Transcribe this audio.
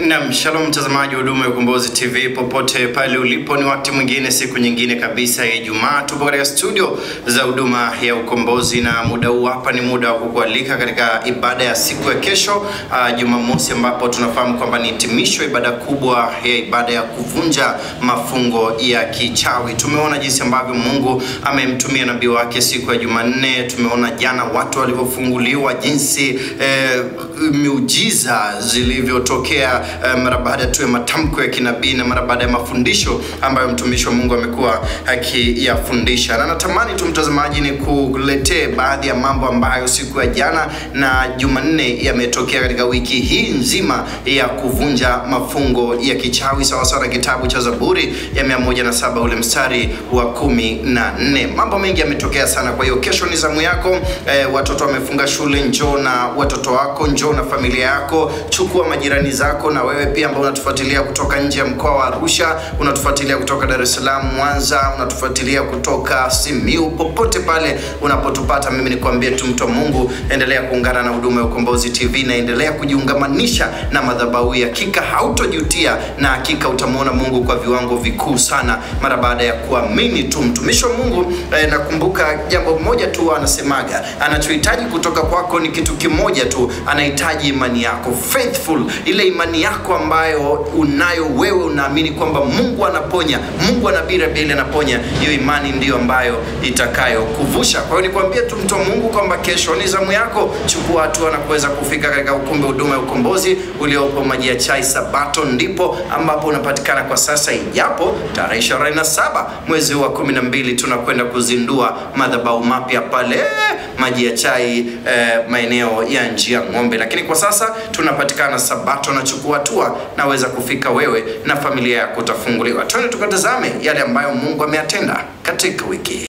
Naam, shalom mtazamaji wa Huduma ya Ukombozi TV popote pale ulipo, ni wakati mwingine, siku nyingine kabisa ya Ijumaa. Tupo katika studio za Huduma ya Ukombozi na muda huu hapa ni muda wa kukualika katika ibada ya siku ya kesho, Jumamosi, ambapo tunafahamu kwamba ni hitimisho ibada kubwa ya ibada ya kuvunja mafungo ya kichawi. Tumeona jinsi ambavyo Mungu amemtumia nabii wake siku ya Jumanne, tumeona jana watu walivyofunguliwa, jinsi miujiza zilivyotokea mara baada tu ya matamko ya kinabii na mara baada ya mafundisho ambayo mtumishi wa Mungu amekuwa akiyafundisha. Na natamani tu mtazamaji ni kuletee baadhi ya mambo ambayo siku ya jana na Jumanne yametokea katika wiki hii nzima ya kuvunja mafungo ya kichawi, sawa sawa na kitabu cha Zaburi ya 107 ule mstari wa 14. Mambo mengi yametokea sana. Kwa hiyo kesho ni zamu yako. Watoto wamefunga shule, njoo na watoto wako, njoo na familia yako, chukua majirani zako, na wewe pia ambao unatufuatilia kutoka nje ya mkoa wa Arusha, unatufuatilia kutoka Dar es Salaam, Mwanza, unatufuatilia kutoka Simiyu, popote pale unapotupata, mimi nikwambie tu mtu wa Mungu, endelea kuungana na Huduma ya Ukombozi TV na endelea kujiungamanisha na madhabahu. Hakika hautojutia na hakika utamuona Mungu kwa viwango vikuu sana mara baada ya kuamini tu mtumishi wa Mungu. Nakumbuka jambo moja tu anasemaga, anachohitaji kutoka kwako ni kitu kimoja tu, anahitaji imani yako, faithful, ile imani yako ambayo unayo wewe, unaamini kwamba Mungu anaponya, Mungu anabii Rabieli anaponya. Hiyo imani ndiyo ambayo itakayo kuvusha. Kwa hiyo nikwambie tu mtu wa Mungu kwamba kesho ni zamu yako, chukua hatua na kuweza kufika katika ukumbi Huduma ya Ukombozi uliopo Maji ya Chai Sabato, ndipo ambapo unapatikana kwa sasa, ijapo tarehe 27 mwezi wa 12 tunakwenda kuzindua madhabahu mapya pale Maji ya Chai, maeneo ya Njia Ng'ombe. Lakini kwa sasa tunapatikana Sabato, na chukua hatua naweza kufika wewe na familia yako utafunguliwa. Twende tukatazame yale ambayo Mungu ameyatenda katika wiki.